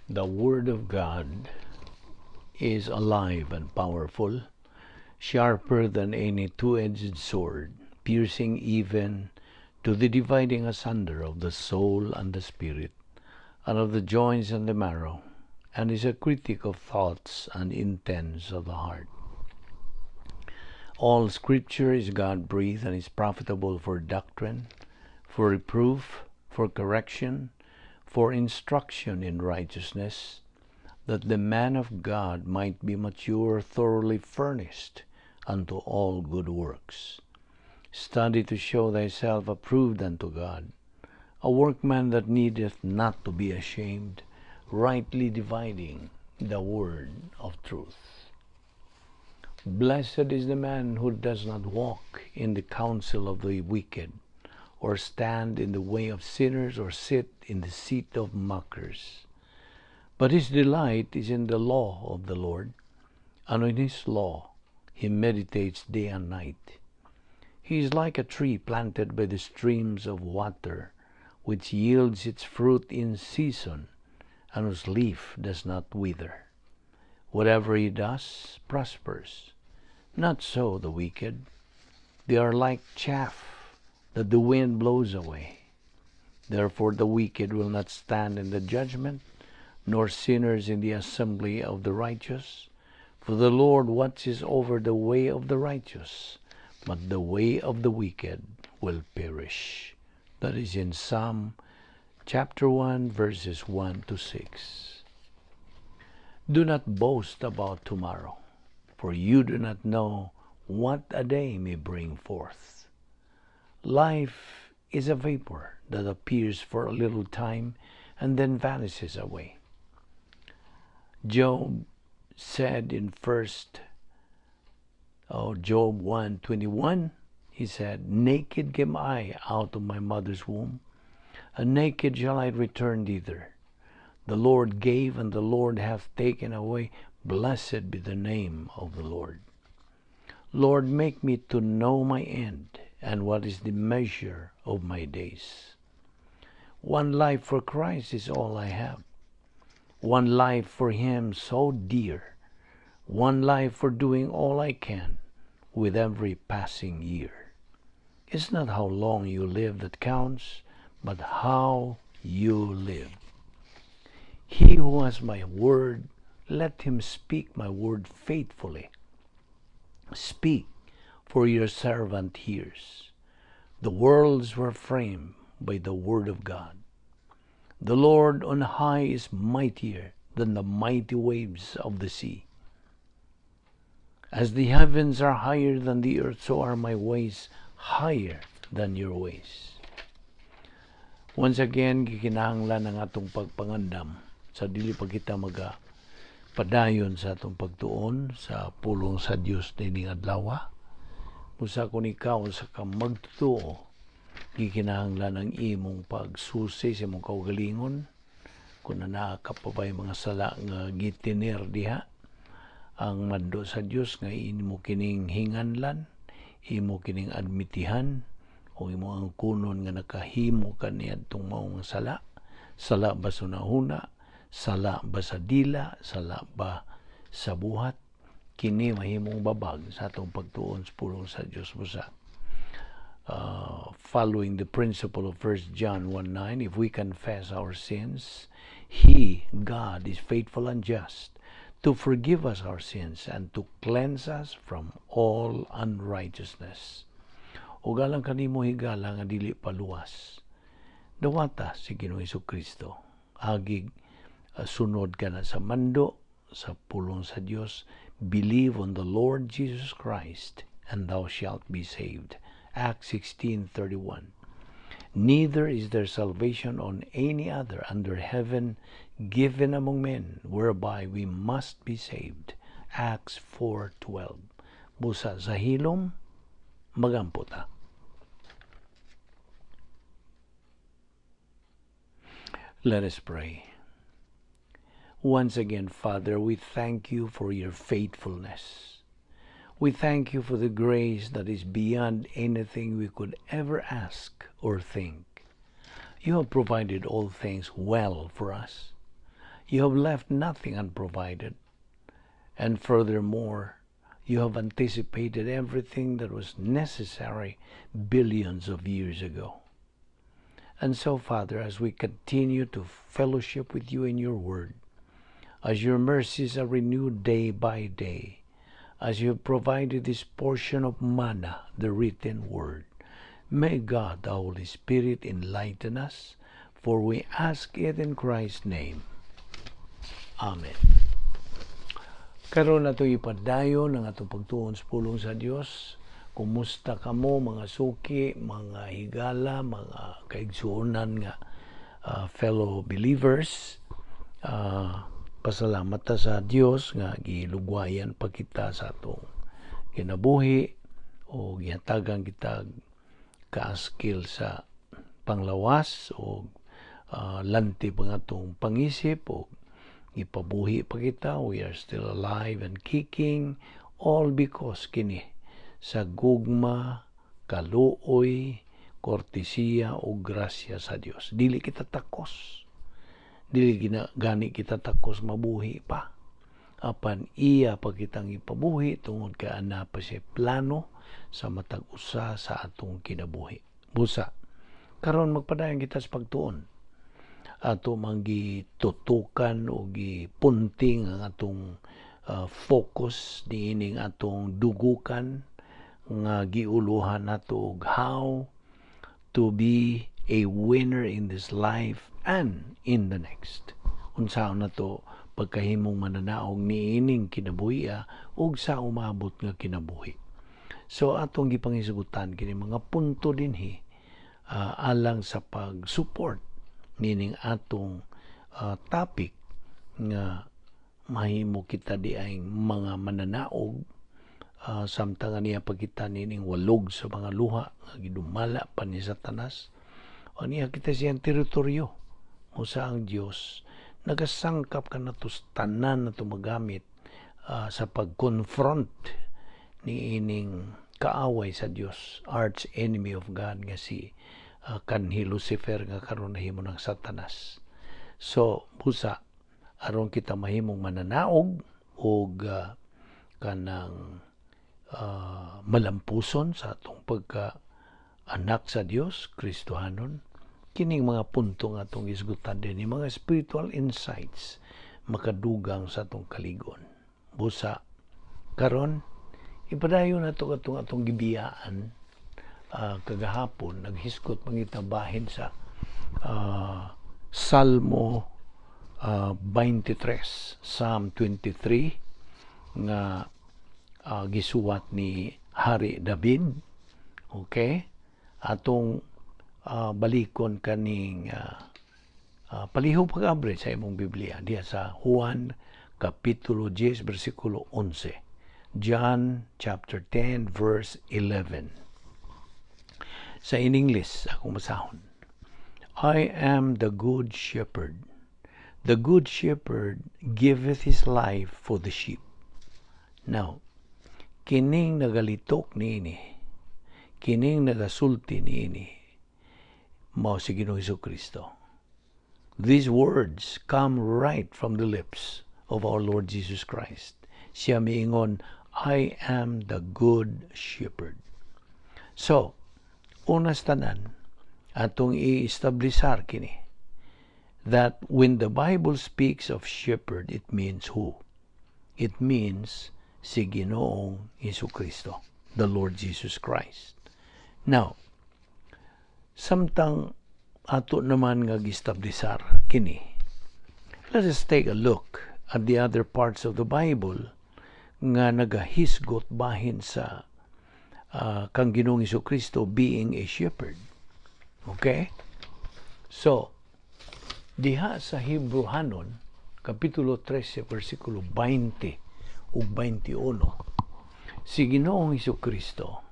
The Word of God is alive and powerful, sharper than any two-edged sword, piercing even to the dividing asunder of the soul and the spirit, and of the joints and the marrow, and is a critic of thoughts and intents of the heart. All Scripture is God-breathed and is profitable for doctrine, for reproof, for correction, for instruction in righteousness, that the man of God might be mature, thoroughly furnished unto all good works. Study to show thyself approved unto God, a workman that needeth not to be ashamed, rightly dividing the word of truth. Blessed is the man who does not walk in the counsel of the wicked, or stand in the way of sinners, or sit in the seat of mockers. But his delight is in the law of the Lord, and in his law he meditates day and night. He is like a tree planted by the streams of water, which yields its fruit in season, and whose leaf does not wither. Whatever he does prospers. Not so the wicked. They are like chaff that the wind blows away. Therefore the wicked will not stand in the judgment, nor sinners in the assembly of the righteous. For the Lord watches over the way of the righteous, but the way of the wicked will perish. That is in Psalm chapter 1, verses 1 to 6. Do not boast about tomorrow, for you do not know what a day may bring forth. Life is a vapor that appears for a little time and then vanishes away. Job said in Job 1:21, he said, "Naked came I out of my mother's womb, and naked shall I return thither. The Lord gave, and the Lord hath taken away. Blessed be the name of the Lord. Lord, make me to know my end, and what is the measure of my days. One life for Christ is all I have. One life for Him so dear. One life for doing all I can with every passing year. It's not how long you live that counts, but how you live. He who has my word, let him speak my word faithfully. Speak, for your servant hears. The worlds were framed by the word of God. The Lord on high is mightier than the mighty waves of the sea. As the heavens are higher than the earth, so are my ways higher than your ways." Once again, gikinahanglan ang atong pagpangandam sa dili pa kita maga padayon sa atong pagtuon sa pulong sa Dios nining adlaw. Busa kung ikaw usa ka magtuo, gikinahanglan ang imong pagsusi sa imong kaugalingon kung naa ka pa ba'y mga sala nga gitiner diha. Ang mando sa Dios nga imo kining hinganlan, imo kining admitihan o imo ang kunon nga nakahimo ka niadtong maong sala. Sala ba sa hunahuna, sala ba sa dila, sala ba sa buhat, kini mahimong babag sa atong pagtuon sa pulong sa Dios. Busa following the principle of 1 John 1:9, if we confess our sins, He, God, is faithful and just to forgive us our sins and to cleanse us from all unrighteousness. O galang kanimo higala nga dili paluwas, dawata si Ginoong Kristo. Agig sunod ka na sa mando sa pulong sa Dios. Believe on the Lord Jesus Christ and thou shalt be saved. Acts 16:31. Neither is there salvation on any other under heaven given among men whereby we must be saved. Acts 4:12. Busa sa hilom, magampo ta. Let us pray. Once again, Father, we thank you for your faithfulness. We thank you for the grace that is beyond anything we could ever ask or think. You have provided all things well for us. You have left nothing unprovided. And furthermore, you have anticipated everything that was necessary billions of years ago. And so, Father, as we continue to fellowship with you in your word, as your mercies are renewed day by day, as you have provided this portion of manna, the written word, may God, the Holy Spirit, enlighten us, for we ask it in Christ's name. Amen. Karon ato ipadayon ang atong pagtuon sa pulong sa Dios. Kumusta kamo, mga suki, mga higala, mga kaigsuonan nga fellow believers? Pasalamat ta sa Dios nga gilugwayan pa kita sa atong kinabuhi o gihatagan kita kaaskil sa panglawas o lanti pa nga atong pangisip o ipabuhi pa kita. We are still alive and kicking, all because kini sa gugma, kaluoy, kortesiya o grasya sa Dios. Dili kita takos. Dili gina, gani kita takos mabuhi pa. Apan iya pa kitang ipabuhi tungod kay ana pa siya plano sa matag usa sa atong kinabuhi. Busa, karon magpadayon kita sa pagtuon. Ato mang gitutukan o gipunting ang atong focus niining atong dugukan nga giuluhan nato og how to be a winner in this life and in the next. Unsaon nato pagkahimong mananaog niining kinabuhi ug sa umabot nga kinabuhi. So atong gipanghisgutan kini mga punto dinhi alang sa pag-support nining atong topic nga mahimo kita di ay mga mananaog samtang niya pagkita nining walog sa mga luha nga gidumala pa ni Satanas o niya kita siyang teritoryo mo sa ang Dios nagasangkap ka nato tanan na magamit sa pag-confront ni ining kaaway sa Dios, arch enemy of God nga si kanhi Lucifer nga karon nahimo ng Satanas. So busa, aron kita mahimong mananaog og kanang malampuson sa atong pagka anak sa Dios, Kristohanon, kining mga punto nga atong isgutan din, mga spiritual insights makadugang sa atong kaligon. Busa, karon ipadayon nato atong atong gibiyaan kagahapon. Naghisgot mangita bahin sa Salmo 23, Psalm 23 nga gisuwat ni Hari David. Okay? Atong balikon kaning palihog pag-abre sa imong Biblia diya sa Juan kapitulo 10 bersikulo 11. John chapter 10 verse 11. Sa in English akong basahon. "I am the good shepherd. The good shepherd giveth his life for the sheep." Now, kining nagalitok niini, kining nagasulti niini, mao si Ginoong Kristo. These words come right from the lips of our Lord Jesus Christ. Siya miingon, "I am the good shepherd." So, unas tanan, atong i-establisar kini that when the Bible speaks of shepherd, it means who? It means si Ginoong Kristo, the Lord Jesus Christ. Now, samtang ato naman nga gistablisar kini, let us take a look at the other parts of the Bible nga nagahisgot bahin sa kang Ginoong Kristo being a shepherd. Okay? So, diha sa Hebrehanon, Kapitulo 13, versikulo 20 ug 21, si Ginoong Kristo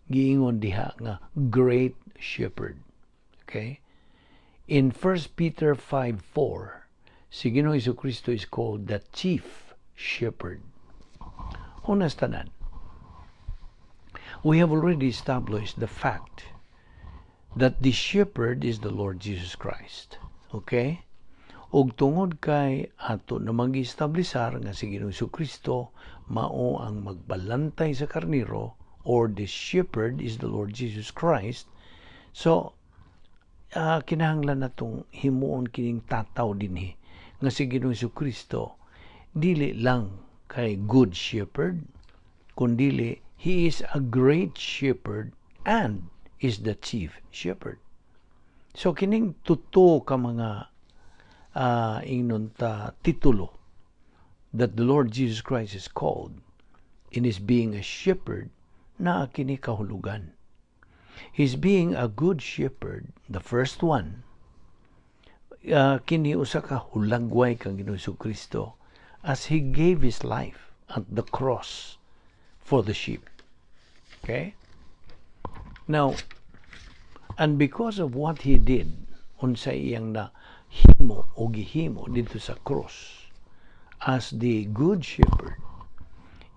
giingon diha nga great shepherd. Okay? In 1 Peter 5:4, si Ginoong Kristo is called the chief shepherd. Unas tanan, we have already established the fact That the shepherd is the Lord Jesus Christ. Okay? Og tungod kay ato na mag-establisar nga si Ginoong Kristo mao ang magbalantay sa karniro, or the shepherd is the Lord Jesus Christ. So, kinahanglan natong himuon kining tataw dinhi nga si Ginoong Kristo dili lang kay good shepherd, kundili he is a great shepherd and is the chief shepherd. So kining tuto ka mga ingnon ta titulo that the Lord Jesus Christ is called in his being a shepherd na kini kahulugan. His being a good shepherd, the first one, kini usa ka hulagway kang Ginoong Kristo as he gave his life at the cross for the sheep. Okay? Now, and because of what he did, unsa iyang na himo o gihimo dito sa cross as the good shepherd,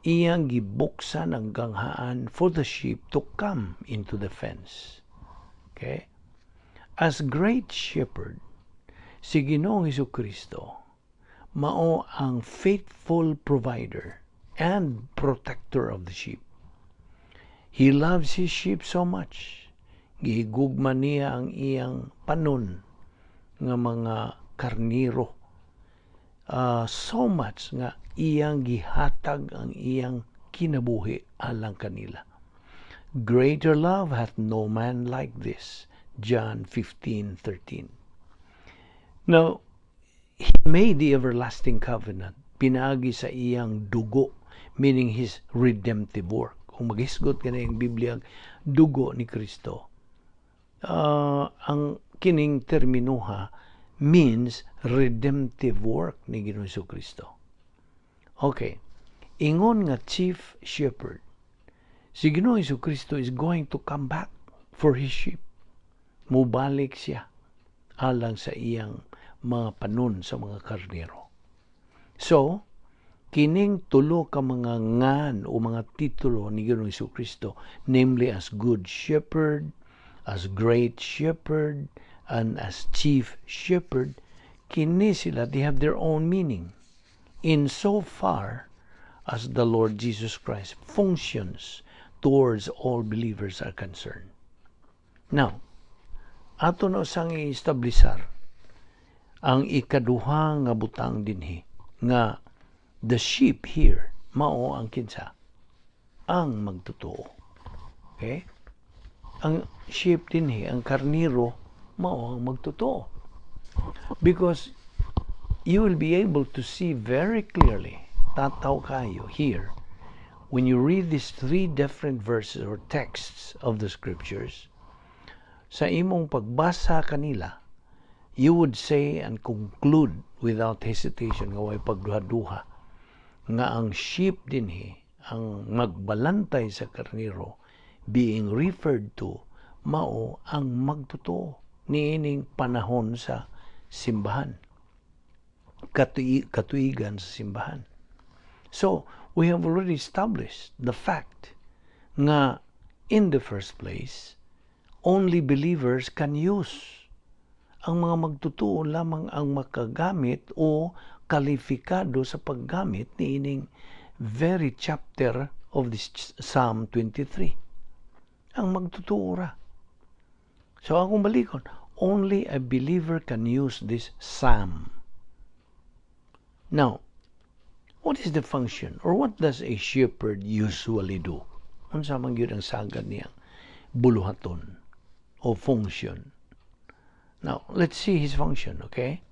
iyang gibuksan ang ganghaan for the sheep to come into the fence. Okay? As great shepherd, si Ginoong Kristo mao ang faithful provider and protector of the sheep. He loves his sheep so much. Gihigugma niya ang iyang panon nga mga karniro so much nga iyang gihatag ang iyang kinabuhi alang kanila. "Greater love hath no man like this." John 15:13. Now, he made the everlasting covenant pinaagi sa iyang dugo, meaning his redemptive work. Kung maghisgot ka na yung Biblia, dugo ni Kristo, ang kining terminuha means redemptive work ni Ginoong Kristo. Okay. Ingon nga chief shepherd, si Ginoong Kristo is going to come back for his sheep. Mubalik siya alang sa iyang mga panon sa mga karnero. So, kining tulo ka mga ngan o mga titulo ni Ginoong Kristo, namely as good shepherd, as great shepherd, and as chief shepherd, kini sila, they have their own meaning in so far as the Lord Jesus Christ functions towards all believers are concerned. Now, ato na sang i-establisar ang ikaduha nga butang dinhi nga the sheep here mao ang kinsa? Ang magtotoo. Okay? Ang sheep dinhi, ang karniro, mao ang magtotoo. Because you will be able to see very clearly, tataw kayo here, when you read these three different verses or texts of the scriptures, sa imong pagbasa kanila, you would say and conclude without hesitation nga way pagduha-duha nga ang sheep dinhi, ang magbalantay sa karniro, being referred to, mao ang magtotoo niining panahon sa simbahan, katuigan sa simbahan. So, we have already established the fact nga in the first place, only believers can use. Ang mga magtotoo lamang ang makagamit o kalifikado sa paggamit niining very chapter of this Psalm 23. Ang magtotoo ra. So akong balikon, only a believer can use this psalm. Now, what is the function or what does a shepherd usually do? Unsa man gyud ang sagad niyang buluhaton o function? Now, let's see his function, okay?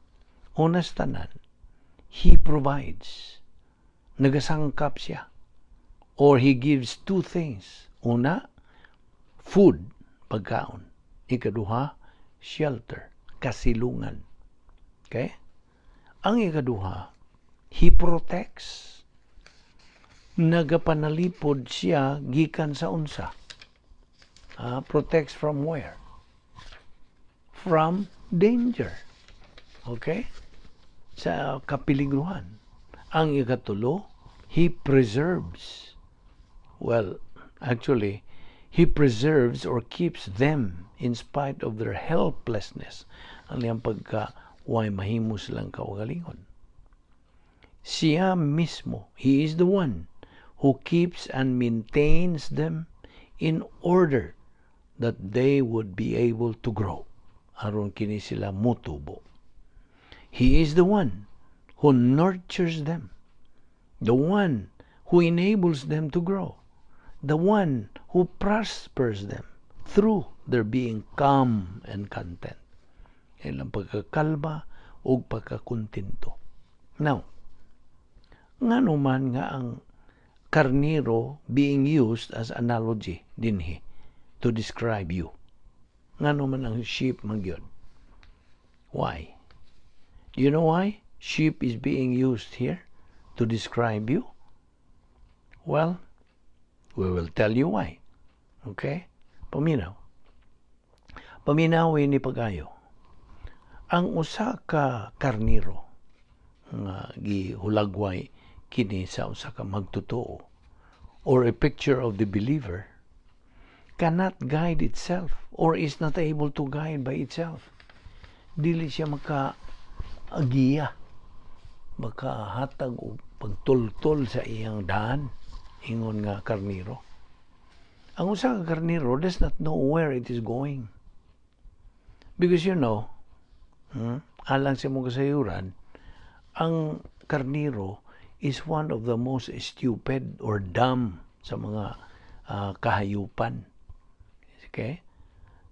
Una sa tanan, he provides. Nagasangkap siya. Or he gives two things. Una, food, pagkaon. Ikaduha, shelter, kasilungan. Okay? Ang ikaduha, he protects. Nagapanalipod siya gikan sa unsa? Protects from where? From danger. Okay? Sa kapiligruhan. Ang ikatulo, he preserves. Well, actually, He preserves or keeps them in spite of their helplessness. Ang iyang pagka way mahimo silang kaugalingon. Siya mismo, He is the one who keeps and maintains them in order that they would be able to grow. Aron kini sila mutubo. He is the one who nurtures them, the one who enables them to grow, the one who prospers them through their being calm and content. Ilang pagkakalma o pagkakontento. Now, ngano man nga ang karniro being used as analogy dinhi to describe you? Ngano man ang sheep man gyud? Why? Do you know why sheep is being used here to describe you? Well, we will tell you why. Okay? Paminaw. Paminawi ni pagayo. Ang usa ka karniro nga gihulagway kini sa usa ka magtotoo or a picture of the believer cannot guide itself or is not able to guide by itself. Dili siya maka agiya, makahatag og pagtultol sa iyang daan ingon nga karniro. Ang usa ka karniro does not know where it is going. Because alang sa imong kasayuran, ang karniro is one of the most stupid or dumb sa mga kahayupan. Okay?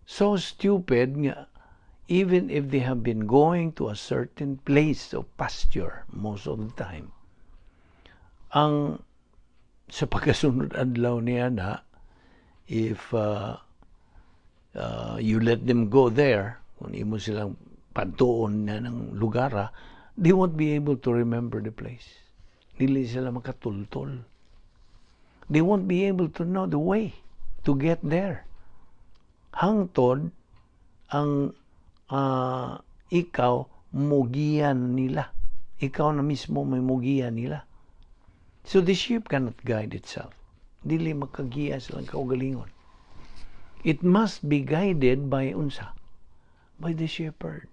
So stupid nga even if they have been going to a certain place of pasture most of the time, ang sa pagkasunod adlaw niya na, if you let them go there, kung imo silang padtuon na ng lugar, they won't be able to remember the place. Dili sila makatultol. They won't be able to know the way to get there. Hangtod ang ikaw mugiyan nila. Ikaw na mismo may mugiyan nila. So the sheep cannot guide itself. Dili makagiya silang kaugalingon. It must be guided by unsa? By the shepherd.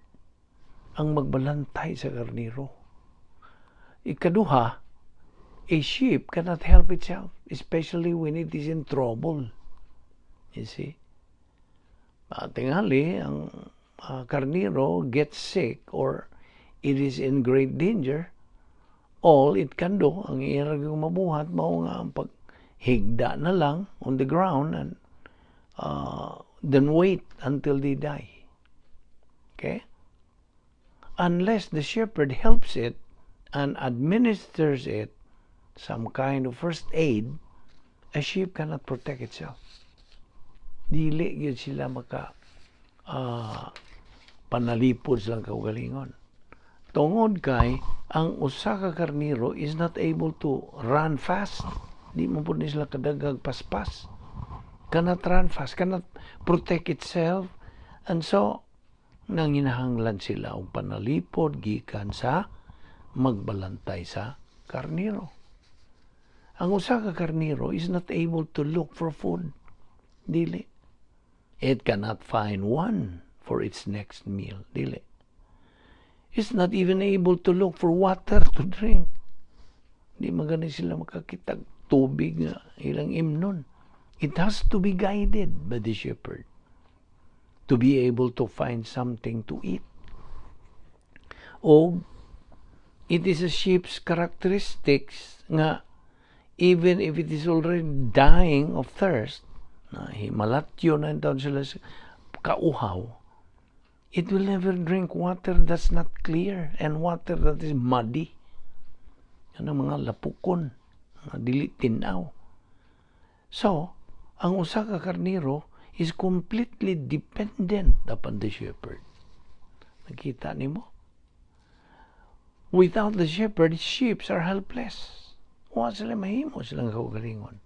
Ang magbalantay sa karniro. Ikaduha, a sheep cannot help itself, especially when it is in trouble. You see? Tingali, ang karniro gets sick or it is in great danger, all it can do, ang iya yung mabuhat, mao nga ang paghigda na lang on the ground and then wait until they die. Okay? Unless the shepherd helps it and administers it some kind of first aid, a sheep cannot protect itself. Dili gyud sila maka panalipod silang kaugalingon. Tungod kay ang usa ka karniro is not able to run fast. Di man pud ni sila kadagag paspas. Cannot run fast, cannot protect itself. And so, nanginahanglan sila og panalipod gikan sa magbalantay sa karniro. Ang usa ka karniro is not able to look for food. Dili. It cannot find one for its next meal. Dili. It's not even able to look for water to drink. Di magani sila makakitag tubig nga ilang imnon. It has to be guided by the shepherd to be able to find something to eat. O it is a sheep's characteristics nga even if it is already dying of thirst, na himalatyo na taon sila sa kauhaw, it will never drink water that's not clear and water that is muddy. Yan ang mga lapukon, mga dili tinaw. So, ang usa ka karniro is completely dependent upon the shepherd. Nakita nimo? Without the shepherd, sheep are helpless. Wa sila mahimo silang kaugalingon.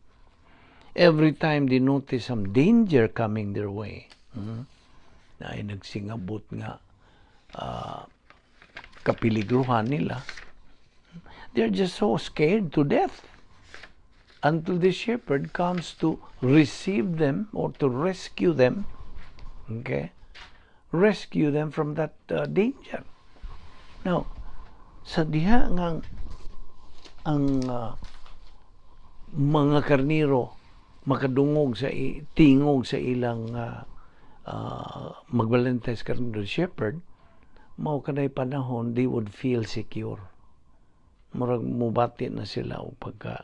Every time they notice some danger coming their way, na ay nagsingabot nga kapiligruhan nila, they're just so scared to death. Until the shepherd comes to receive them or to rescue them, okay? Rescue them from that danger. Now, sa diha nga ang mga karniro makadungog sa tingog sa ilang magbalantay sa karniro, shepherd, mao kanay panahon they would feel secure. Murag mubati na sila og pagka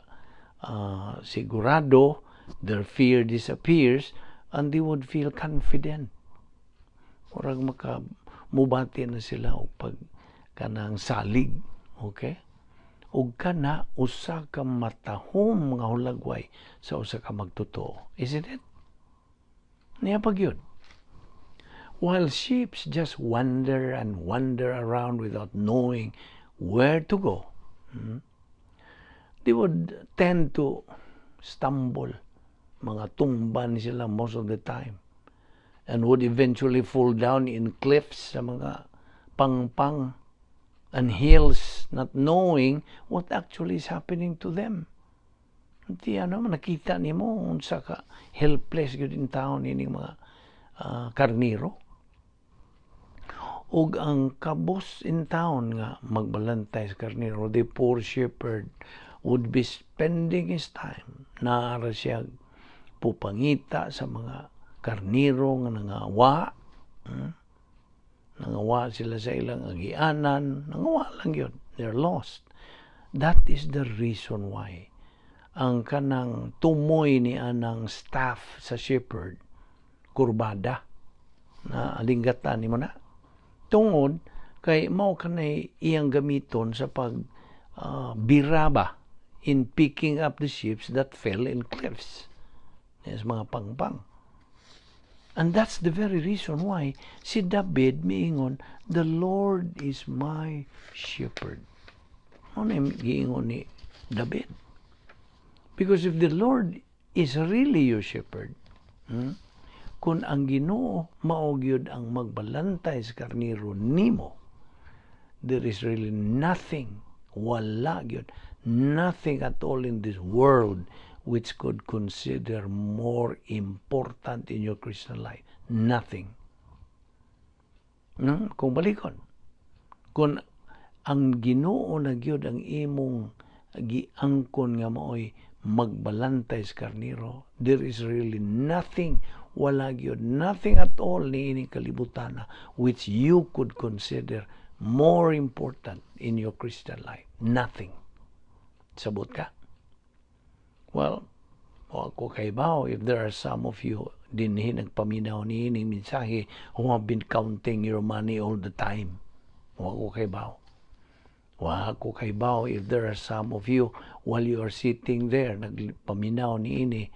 sigurado, their fear disappears and they would feel confident. Murag maka mubati na sila og pag kanang salig, okay? Ug kana usa ka matahom nga hulagway sa usa ka magtotoo. Isn't it? Niya pag yun. While sheep just wander and wander around without knowing where to go, they would tend to stumble. Mga tumban sila most of the time and would eventually fall down in cliffs, sa mga pangpang and hills, not knowing what actually is happening to them. Hindi ano, nakita nimo unsa ka helpless gyud in town ining mga karniro. Ug ang kabos in town nga magbalantay sa karniro, the poor shepherd would be spending his time naara siya pupangita sa mga karniro nga nangawa. Nangawa sila sa ilang agianan, nangawa lang yun. They're lost. That is the reason why ang kanang tumoy ni anang staff sa shepherd kurbada na alinggatan nimo na tungod kay mao kanay iyang gamiton sa pag biraba in picking up the sheep that fell in cliffs, yes, mga pangpang. And that's the very reason why si David miingon, "The Lord is my shepherd." Ano yung giingon ni David? Because if the Lord is really your shepherd, kung ang Ginoo mao gyud ang magbalantay sa karniro nimo, there is really nothing, wala gyud, nothing at all in this world which could consider more important in your Christian life. Nothing. No? Kung balikon, kung ang Ginoo na gyud ang imong giangkon nga maoy magbalantay sa karniro, there is really nothing, wala gyud, nothing at all niining kalibutan which you could consider more important in your Christian life. Nothing. Sabot ka? Well, wa ko kaibaw if there are some of you dinhi nagpaminaw niining mensahe who have been counting your money all the time. Wa ko kaibaw. Wa ko kaibaw if there are some of you while you are sitting there nagpaminaw niining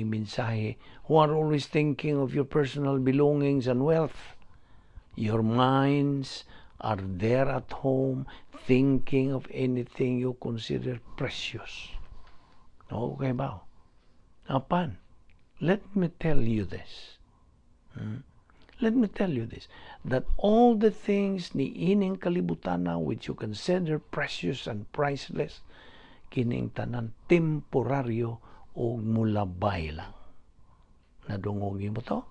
mensahe who are always thinking of your personal belongings and wealth. Your minds are there at home thinking of anything you consider precious. Okay ba? Apan, let me tell you this. Let me tell you this, that all the things ni ining kalibutan which you consider precious and priceless, kining tanan temporaryo o mulabay lang. Nadungog mo to?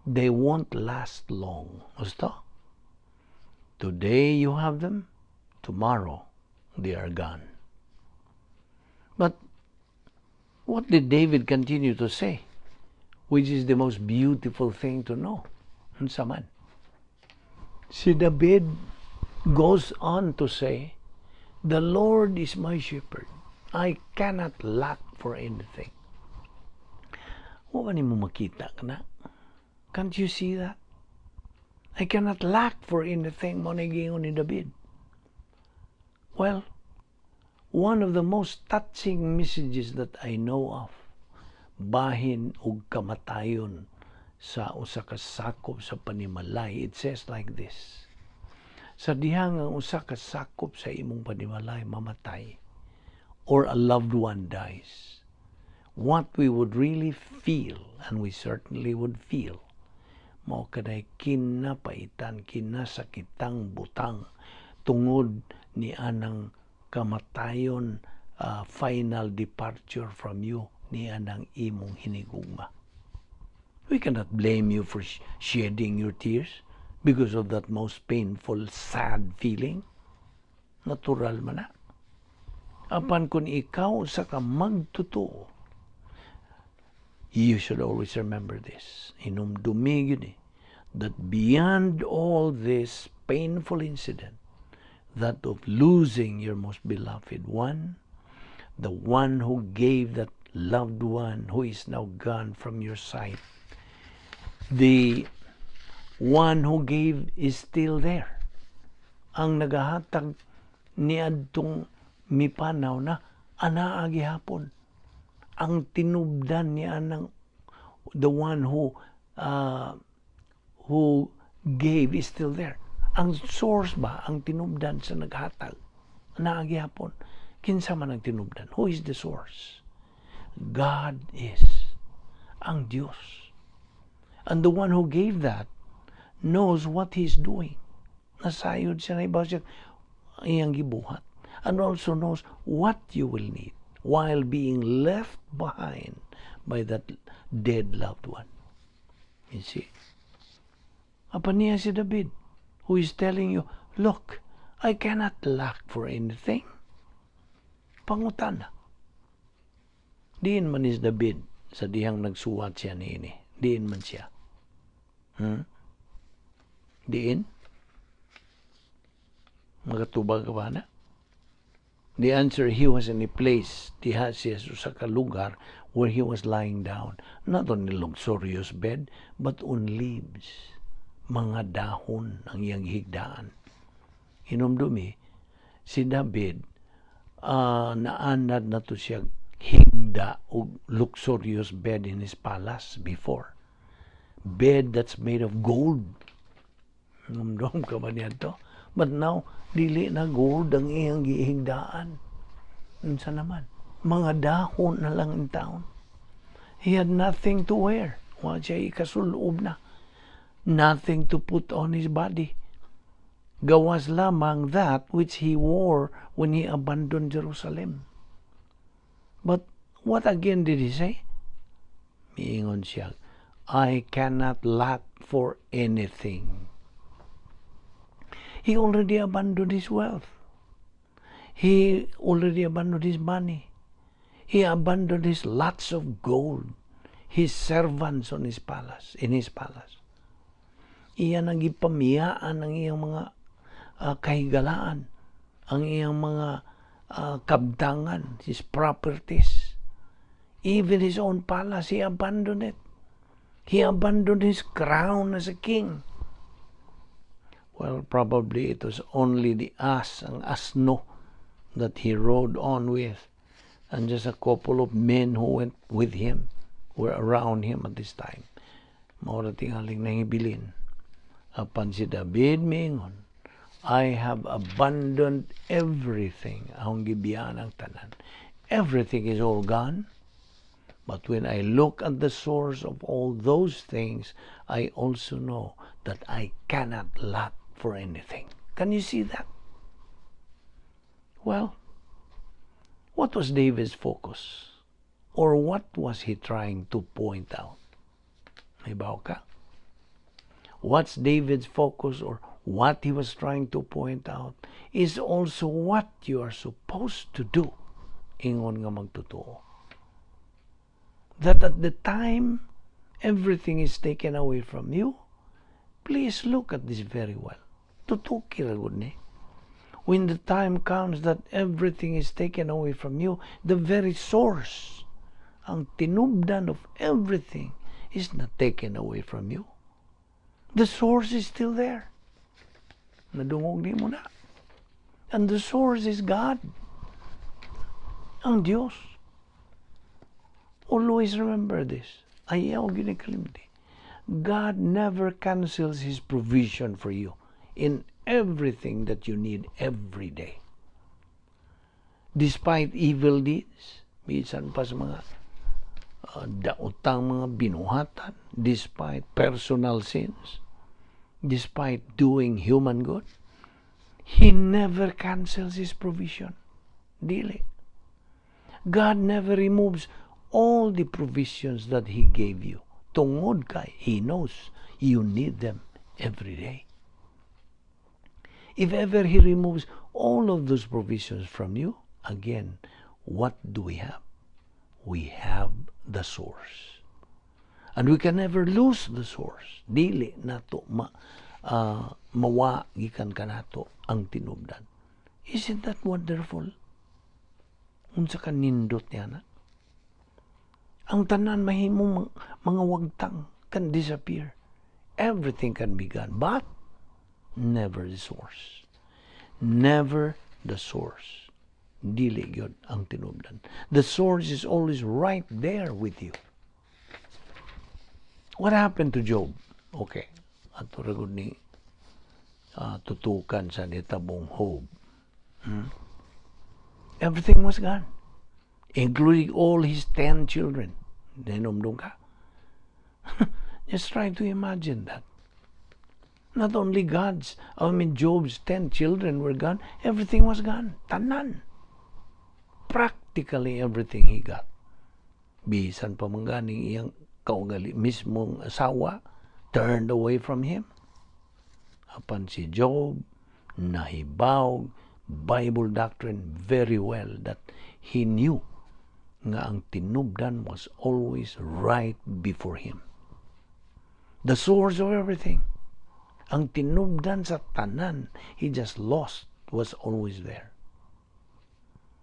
They won't last long. Gusto? Today you have them, tomorrow they are gone. But what did David continue to say? Which is the most beautiful thing to know. Unsa man? Si David goes on to say, "The Lord is my shepherd. I cannot lack for anything." Wa nimo makita kana? Can't you see that? "I cannot lack for anything," mo ni ni David. Well, one of the most touching messages that I know of, bahin og kamatayon sa usa ka sakop sa panimalay, it says like this: Sa dihang ang usa ka sakop sa imong panimalay mamatay or a loved one dies, what we would really feel, and we certainly would feel, mao kanay kinapaitan, kinasakitang butang tungod ni anang kamatayon final departure from you niya ng imong hinigugma. We cannot blame you for shedding your tears because of that most painful, sad feeling. Natural man na. Apan kung ikaw sa ka magtotoo, you should always remember this. Hinumdumi yun eh, that beyond all this painful incident, that of losing your most beloved one, the one who gave that loved one who is now gone from your sight, the one who gave is still there. Ang nagahatag niadtong mipanaw na anaa gihapon. Ang tinubdan niya ng the one who gave is still there. Ang source ba, ang tinubdan sa naghatag, naa gihapon. Kinsa man ang tinubdan? Who is the source? God is. Ang Diyos. And the one who gave that knows what he's doing. Nasayod siya, na iba siya iyang gibuhat. And also knows what you will need while being left behind by that dead loved one. You see? Apan niya si David, who is telling you, "Look, I cannot lack for anything." Pangutana. Diin man is David sa dihang nagsuwat siya niini? Diin man siya? Diin? Makatubag ka ba na? The answer, he was in a place, diha siya sa ka lugar where he was lying down, not on a luxurious bed, but on leaves. Mga dahon ang iyang higdaan. Hinumdumi, si David, naanad na to siya higda og luxurious bed in his palace before. Bed that's made of gold. Hinumdum ka ba niya to? But now, dili na gold ang iyang gihigdaan. Unsa naman? Mga dahon na lang in town. He had nothing to wear. Wa siya ikasulob na. Nothing to put on his body. Gawas lamang that which he wore when he abandoned Jerusalem. But what again did he say? Miingon siya, "I cannot lack for anything." He already abandoned his wealth. He already abandoned his money. He abandoned his lots of gold, his servants on his palace, in his palace. Iya nang gipamiyaan ang iyang mga kahigalaan, ang iyang mga kabtangan, his properties. Even his own palace, he abandoned it. He abandoned his crown as a king. Well, probably it was only the ass, ang asno, that he rode on with. And just a couple of men who went with him were around him at this time. Mao ra tingaling nangibilin. Apan si David miingon, "I have abandoned everything." Akong gibiyaan ang tanan. Everything is all gone. But when I look at the source of all those things, I also know that I cannot lack for anything. Can you see that? Well, what was David's focus? Or what was he trying to point out? Nahibaw ka? What's David's focus or what he was trying to point out is also what you are supposed to do ingon nga magtotoo. That at the time everything is taken away from you, please look at this very well. Tutuki ra gud ni. When the time comes that everything is taken away from you, the very source, ang tinubdan of everything, is not taken away from you. The source is still there. Nadungog nimo na. And the source is God. Ang Diyos. Always remember this. Ayaw gyud kalimti. God never cancels His provision for you in everything that you need every day. Despite evil deeds, bisan pa sa mga daotang mga binuhatan, despite personal sins, despite doing human good, He never cancels His provision. Dili. God never removes all the provisions that He gave you. Tungod kay He knows you need them every day. If ever He removes all of those provisions from you, again, what do we have? We have the source. And we can never lose the source. Dili nato mawa gikan kanato ang tinubdan. Isn't that wonderful? Unsa ka nindot niya na? Ang tanan mahimong mga wagtang can disappear. Everything can be gone, but never the source. Never the source. Dili gyud ang tinubdan. The source is always right there with you. What happened to Job? Okay. Ato ra gud ni tutukan sa nitabong Job. Everything was gone, including all his 10 children. Hinumdum ka? Just try to imagine that. Not only God's, I mean, Job's 10 children were gone, everything was gone. Tanan. Practically everything he got. Bisan pa man ganing iyang kaugali mismong asawa turned away from him. Apan si Job nahibaw Bible doctrine very well that he knew nga ang tinubdan was always right before him. The source of everything. Ang tinubdan sa tanan he just lost was always there.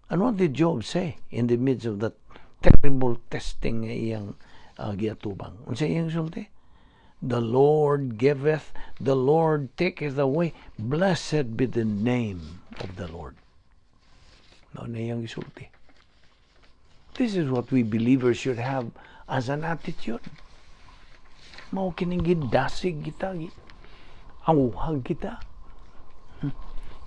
And what did Job say in the midst of that terrible testing nga iyang giatubang? Unsa iyang sulti? "The Lord giveth, the Lord taketh away. Blessed be the name of the Lord." Mao na iyang gisulti. This is what we believers should have as an attitude. Mao kining gidasig kita, awhag kita.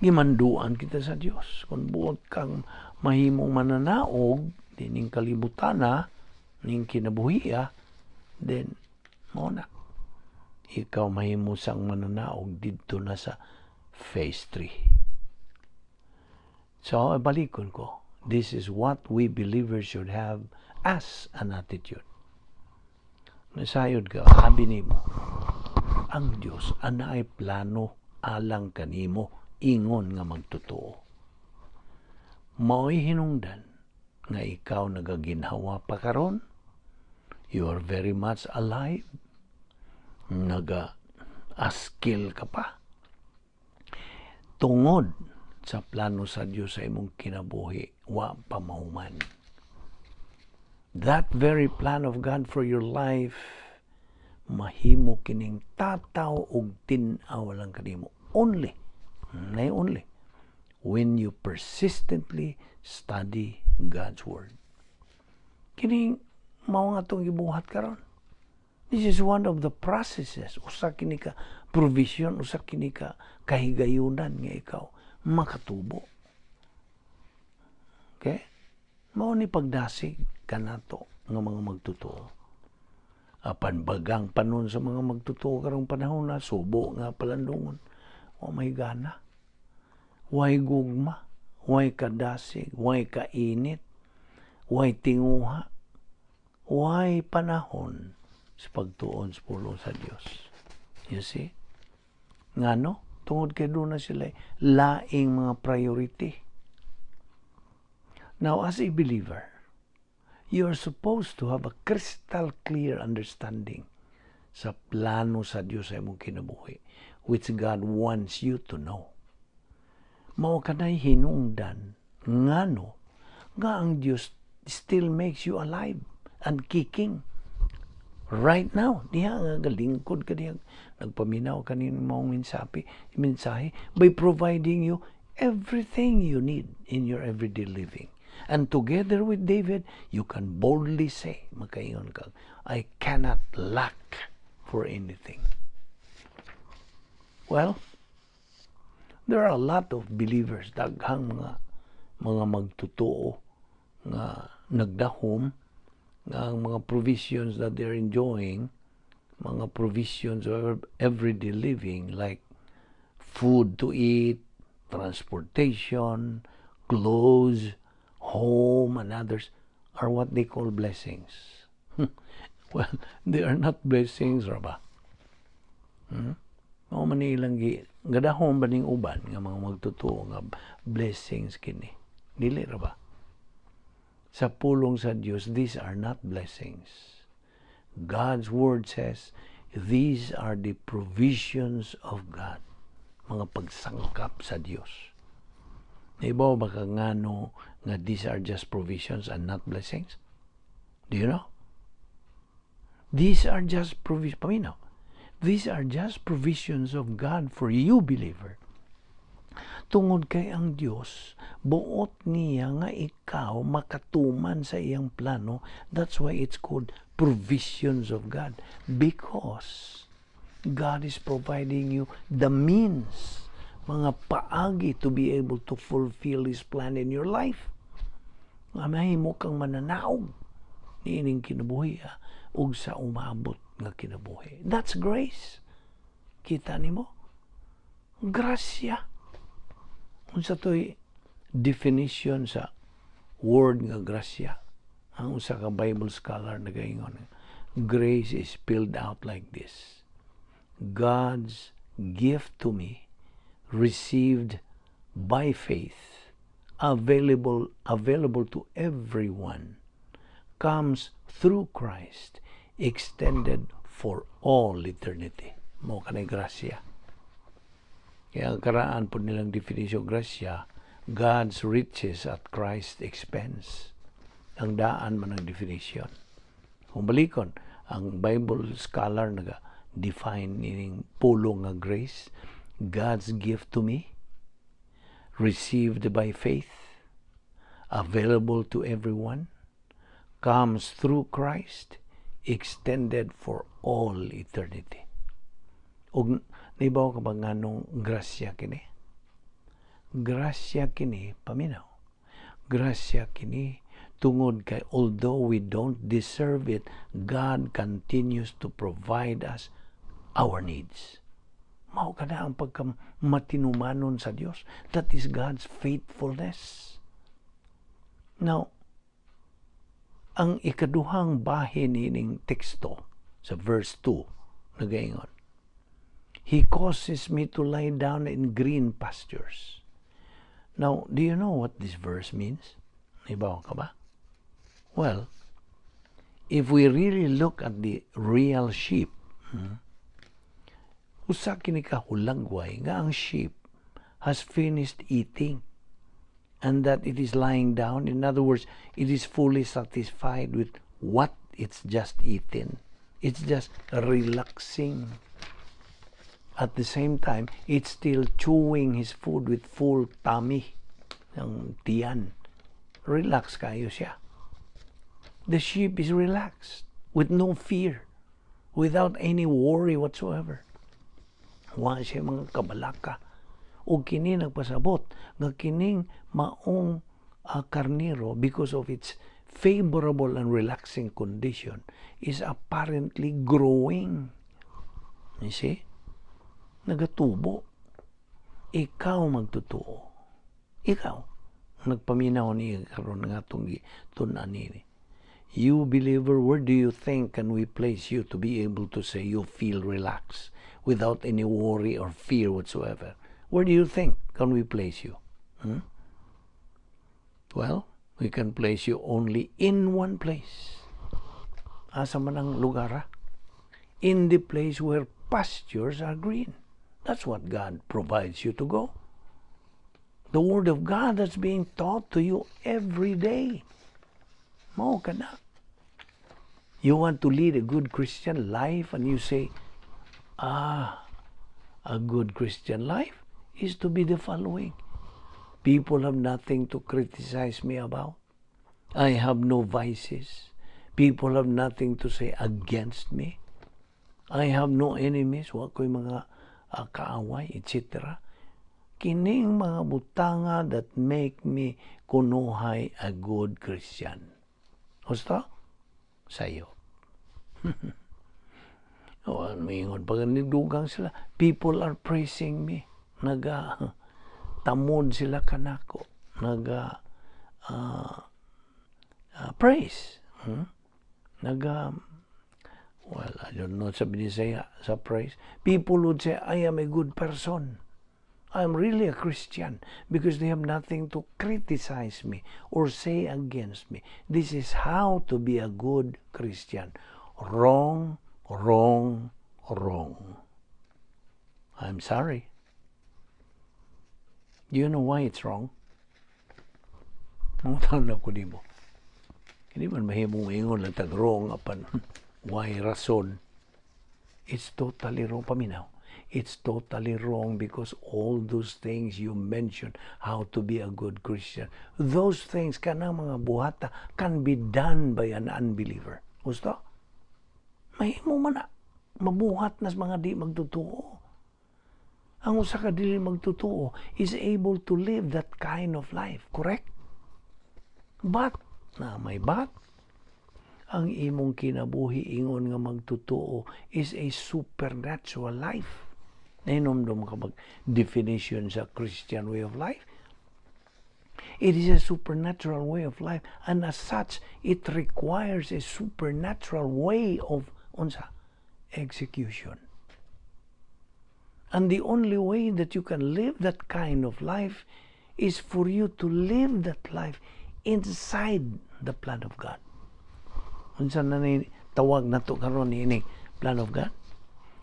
Gimanduan kita sa Dios. Kung buot kang mahimong mananaog dining kalibutana, ning kinabuhia, then mao na. Ikaw mahimo sang mananaog didto na sa phase 3. So, balikon ko. This is what we believers should have as an attitude. Nasayod ka, abi nimo, ang Dios anaay plano alang kanimo ingon nga magtotoo. Mao'y hinungdan nga ikaw nagaginhawa pa karon, you are very much alive, naga askil ka pa. Tungod sa plano sa Dios sa imong kinabuhi, wa pa mahuman. That very plan of God for your life, mahimo kining tataw og tin-aw lang kanimo. Only, nay only, when you persistently study God's Word. Kining mao nga atong gibuhat karon. This is one of the processes. Usa kini ka provision, usa kini ka kahigayunan nga ikaw makatubo. Okay? Mao ni pagdasig kanato nga mga magtotoo. Apan bagang panon sa mga magtotoo karong panahon na subo nga palandungon. Wa may gana. Way gugma, way kadasig, way kainit, way tinguha, way panahon sa pagtuon sa pulong sa Dios. You see? Ngano? Tungod kay duna sila laing mga priority. Now, as a believer, you are supposed to have a crystal clear understanding sa plano sa Dios sa imong kinabuhi, which God wants you to know. Mao kanay hinungdan ngano nga ang Dios still makes you alive and kicking right now. Diha nga galingkod ka diha, nagpaminaw kanin maong mensahe by providing you everything you need in your everyday living. And together with David, you can boldly say, makaingon ka, "I cannot lack for anything." Well, there are a lot of believers, daghang mga magtotoo nga nagdahom nga ang mga provisions that they're enjoying, mga provisions of everyday living like food to eat, transportation, clothes, home and others are what they call blessings. Well, they are not blessings, ra ba? Mao man ni ilang gi gadahom ba ning uban nga mga magtotoo nga blessings kini. Dili ra ba? Sa pulong sa Dios, these are not blessings. God's word says these are the provisions of God. Mga pagsangkap sa Dios. Naibaw ba ka ngano nga these are just provisions and not blessings? Do you know? These are just provisions. Paminaw. These are just provisions of God for you, believer. Tungod kay ang Dios, buot niya nga ikaw makatuman sa iyang plano. That's why it's called provisions of God. Because God is providing you the means, mga paagi to be able to fulfill His plan in your life. Nga mahimo kang mananaog niining kinabuhi ug sa umabot nga kinabuhi. That's grace. Kita nimo? Grasya. Unsa to'y definition sa word nga grasya? Ang usa ka Bible scholar nagaingon, grace is spelled out like this: God's gift to me, received by faith, available to everyone, comes through Christ, extended for all eternity. Mao kanay grasya. Kaya ang karaan po nilang definition grasya, God's riches at Christ's expense. Ang daan man ang definition. Kung balikon, ang Bible scholar naga define ining pulong nga grace, God's gift to me, received by faith, available to everyone, comes through Christ, extended for all eternity. Ug naibaw ka ba nganong grasya kini? Grasya kini, paminaw. Grasya kini tungod kay although we don't deserve it, God continues to provide us our needs. Mao kana ang pagkamatinumanon sa Dios. That is God's faithfulness. Now, ang ikaduhang bahin nining teksto sa verse 2 nagaingon, "He causes me to lie down in green pastures." Now, do you know what this verse means? Naibaw ka ba? Well, if we really look at the real sheep, usa kini ka hulagway nga ang sheep has finished eating and that it is lying down. In other words, it is fully satisfied with what it's just eaten. It's just relaxing. At the same time, it's still chewing his food with full tummy. Ang tiyan. Relax kayo siya. The sheep is relaxed with no fear, without any worry whatsoever. Wa siya mga kabalaka. O kini nagpasabot nga kining maong karnero, because of its favorable and relaxing condition, is apparently growing. You see? Nagatubo. Ikaw magtotoo. Ikaw. Nagpaminaw ni karon nga atong tun-an nini. You believer, where do you think can we place you to be able to say you feel relaxed without any worry or fear whatsoever? Where do you think can we place you? Hmm? Well, we can place you only in one place. Asa man ang lugar, ha? In the place where pastures are green. That's what God provides you to go. The Word of God that's being taught to you every day. Mao kana. You want to lead a good Christian life and you say, "Ah, a good Christian life is to be the following. People have nothing to criticize me about. I have no vices. People have nothing to say against me. I have no enemies. Wa ko'y mga kaaway, etc." Kining mga butanga that make me kunuhay a good Christian. Gusto? Sa'yo. O, maingon pag dugang sila, "People are praising me. Naga tamod sila kanako. Naga praise. Nag well, I don't know sa Binisaya sa praise. People would say, "I am a good person. I am really a Christian," because they have nothing to criticize me or say against me. This is how to be a good Christian. Wrong, wrong, wrong. I'm sorry. Do you know why it's wrong? Mangutana ko nimo. Hindi man mahimong ingon lang tag wrong apan why rason. It's totally wrong. Paminaw. It's totally wrong because all those things you mentioned, how to be a good Christian, those things, kanang mga buhata, can be done by an unbeliever. Gusto? Mahimo man na. Mabuhat na sa mga di magtotoo. Ang usa ka dili magtotoo is able to live that kind of life. Correct? But, na may but, ang imong kinabuhi ingon nga magtotoo is a supernatural life. Nahinomdom ka mag definition sa Christian way of life? It is a supernatural way of life, and as such, it requires a supernatural way of unsa execution. And the only way that you can live that kind of life is for you to live that life inside the plan of God. Unsa na ni tawag nato karon ni plan of God?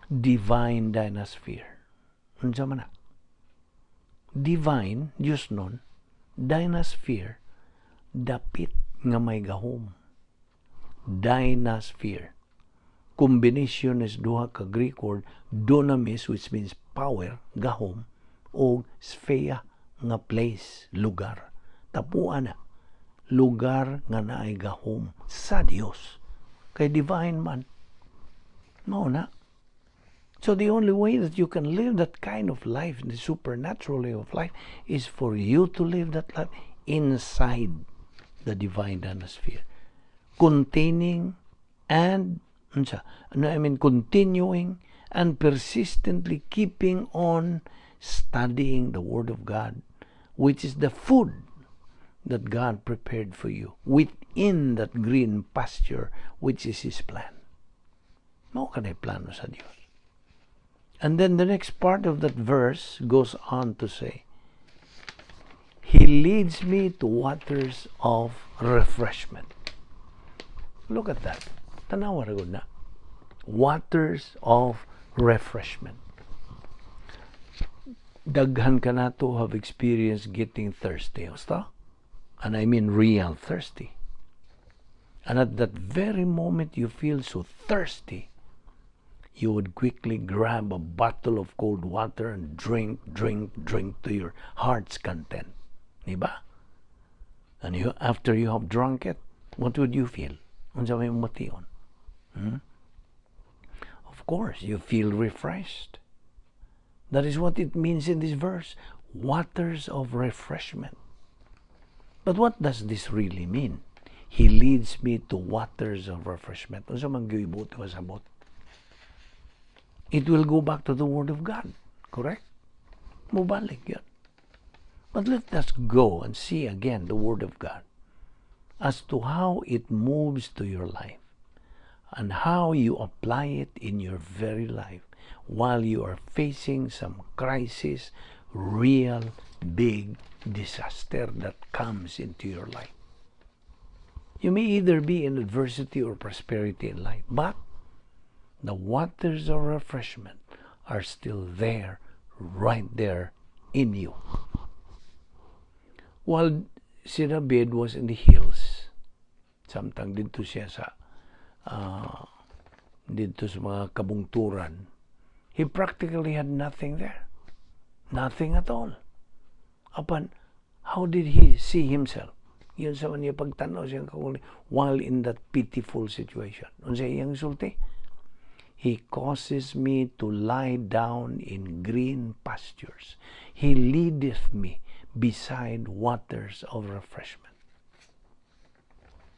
Divine dynasphere. Unsa man na? Divine, Diyos nun, dynasphere, dapit nga may gahom. Dynasphere. Combination is duha ka Greek word, dunamis, which means power, gahom, o sphere, nga place, lugar. Tapuan na. Lugar nga naay gahom sa Dios. Kay divine man. Mao na. So the only way that you can live that kind of life, the supernatural way of life, is for you to live that life inside the divine dynasphere, containing and unsa, no, I mean, continuing and persistently keeping on studying the Word of God, which is the food that God prepared for you within that green pasture, which is His plan. Mao kanay plano sa Dios. And then the next part of that verse goes on to say, "He leads me to waters of refreshment." Look at that. Tanawa ra na. Waters of refreshment. Daghan ka nato have experienced getting thirsty. Basta? And I mean real thirsty. And at that very moment you feel so thirsty, you would quickly grab a bottle of cold water and drink, drink, drink to your heart's content. Diba? And after you have drunk it, what would you feel? Unsa may mation? Of course, you feel refreshed. That is what it means in this verse. Waters of refreshment. But what does this really mean? "He leads me to waters of refreshment." Unsa man gyud buot pasabot? It will go back to the Word of God. Correct? Mubalik yun. But let us go and see again the Word of God as to how it moves to your life and how you apply it in your very life while you are facing some crisis, real big disaster that comes into your life. You may either be in adversity or prosperity in life, but the waters of refreshment are still there, right there in you. While si David was in the hills, samtang didto siya sa didto sa mga kabungturan, he practically had nothing there. Nothing at all. Apan, how did he see himself? Yun sa niya pagtanaw siyang kaugalingon while in that pitiful situation. Unsa iyang sulti? "He causes me to lie down in green pastures. He leadeth me beside waters of refreshment."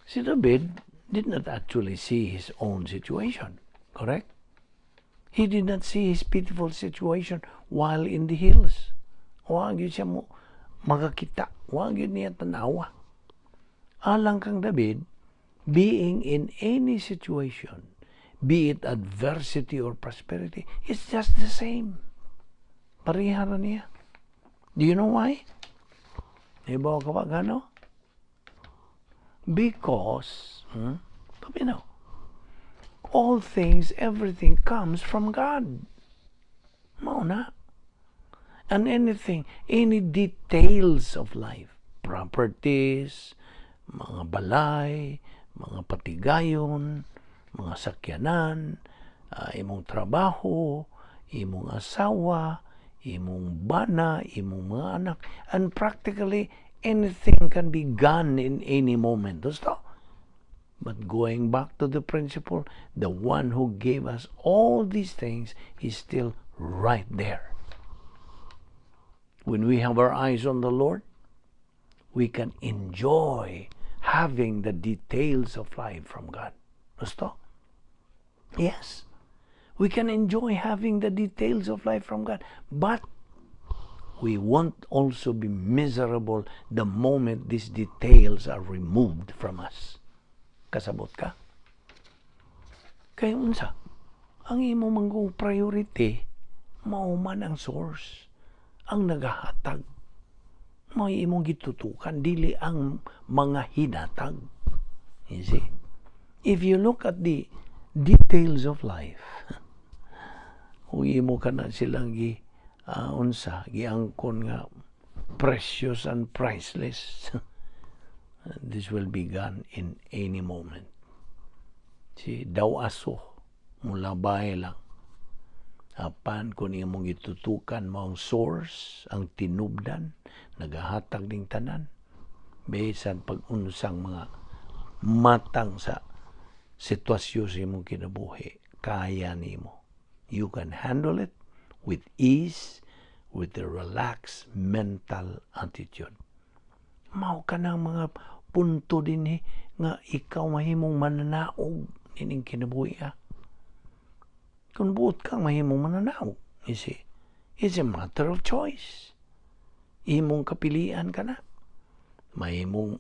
Si David did not actually see his own situation, correct? He did not see his pitiful situation while in the hills. Wa gyud siya mo makakita. Wa gyud niya tanawa. Alang kang David, being in any situation, be it adversity or prosperity, it's just the same. Pareha ra niya. Do you know why? Ibaw ka ba gano? Because, paminaw, all things, everything comes from God. Mao na. And anything, any details of life, properties, mga balay, mga patigayon, mga sakyanan, imong trabaho, imong asawa, imong bana, imong mga anak, and practically anything can be gone in any moment. Gusto? But going back to the principle, the one who gave us all these things is still right there. When we have our eyes on the Lord, we can enjoy having the details of life from God. Gusto? Yes. We can enjoy having the details of life from God, but we won't also be miserable the moment these details are removed from us. Kasabot ka? Kay unsa? Ang imo manggong priority, mao man ang source, ang nagahatag. Mao imong gitutukan, dili ang mga hinatag. You see? If you look at the details of life, kung imo ka na silang gi unsa giangkon nga precious and priceless, this will be gone in any moment. Si daw aso, mulabay lang. Apan kung imong gitutukan mo ang source, ang tinubdan, nagahatag ning tanan, bisan pag-unsang mga matang sa sitwasyon sa imong kinabuhi, kaya nimo. You can handle it with ease, with a relaxed mental attitude. Mao ka ng mga punto din nga ikaw mahimong mananaog nining kinabuhi, ha. Kung buot kang mahimong mananaog, you see, it's a matter of choice. Imong kapilian ka na. Mahimong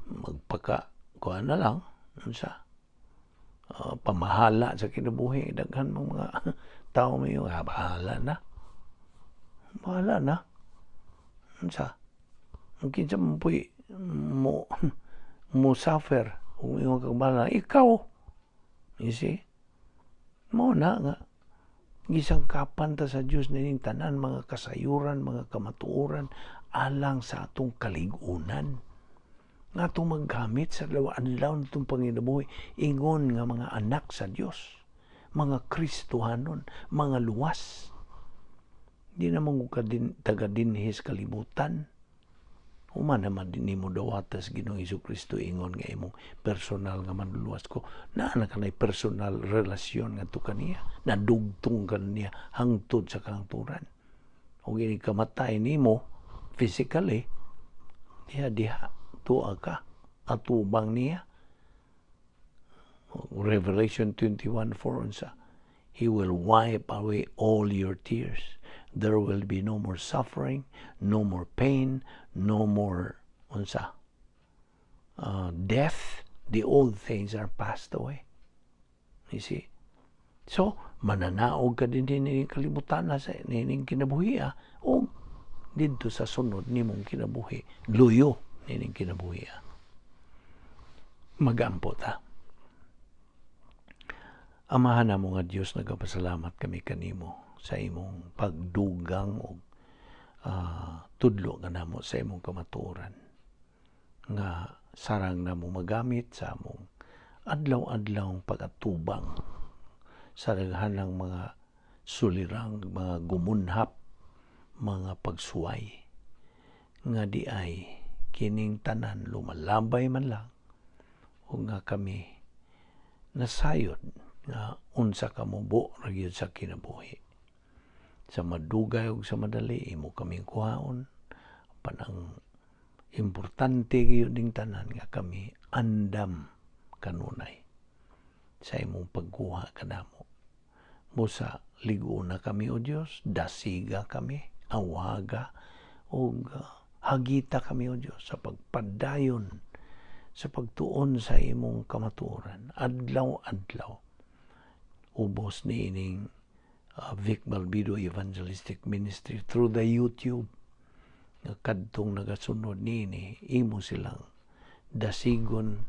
magpaka, kuha na lang, unsa, pamahala sa kinabuhi, daghan mong mga tao may bahala na. Bahala na. Unsa? Ang kinsa man po'y mo suffer kung imong kang bahala, ikaw. You see? Mao na nga gisangkapan ta sa Dios nining tanan mga kasayuran, mga kamatuoran alang sa atong kalig-unan. Nga atong maggamit sa adlaw natong panginabuhi ingon nga mga anak sa Dios, mga Kristohanon, mga luwas. Di na mo ka din, taga dinhis kalibutan. Human naman din nimo dawatas Ginoong Hesus ingon nga imong personal nga manluluwas ko. Naa na kanay personal relasyon ngadto kaniya. Nadugtong ka niya hangtod sa kahangturan. Ug ini kamatay nimo physically, diha diha tuwa ka atubang niya. Revelation 21:4 unsa? He will wipe away all your tears. There will be no more suffering, no more pain, no more unsa death. The old things are passed away. You see? So, mananaog ka din nining kalibutan na sa nining kinabuhi o didto sa sunod nimong kinabuhi. Luyo nining kinabuhi. Magampo ta. Amahan namo nga Dios, nagapasalamat kami kanimo sa imong pagdugang og tudlo kanamo sa imong kamatuoran nga sarang namo magamit sa among adlaw-adlaw pag-atubang sa daghanang mga sulirang, mga gumunhap, mga pagsuway nga di ay kining tanan lumalabay man lang o nga kami nasayod nga unsa ka mubo ra gyud sa kinabuhi. Sa madugay ug sa madali imo kaming kuhaon panang importante gyud ning tanan nga kami andam kanunay sa imong pagkuha kanamo. Busa ligo na kami, o Dios, dasiga kami, awaga ug hagita kami, o Dios, sa pagpadayon sa pagtuon sa imong kamatuoran adlaw-adlaw ubos niining Vic Balbido Evangelistic Ministry through the YouTube nga kadtong nagasunod niini, imo silang dasigon,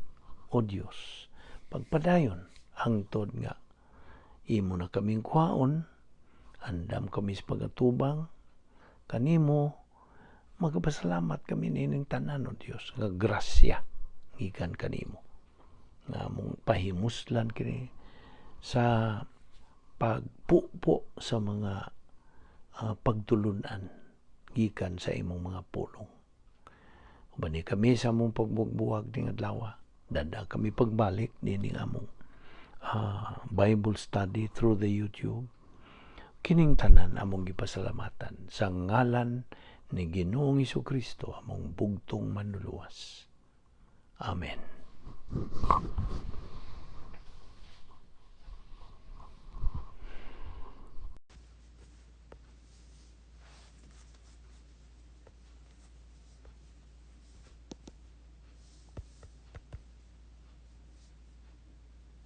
O Dios, pagpadayon hangtod nga imo na kaming kuhaon. Andam kami sa pagatubang kanimo. Magpasalamat kami nining tanan, O Dios, nga grasya gikan kanimo nga among pahimuslan kini sa pagpupo sa mga pagtulunan gikan sa imong mga pulong. Ubani kami sa among pagbuwag ning adlaw. Dada kami pagbalik nining among Bible study through the YouTube. Kining tanan among gipasalamatan sa ngalan ni Ginoong Kristo, among bugtong Manluluwas. Amen.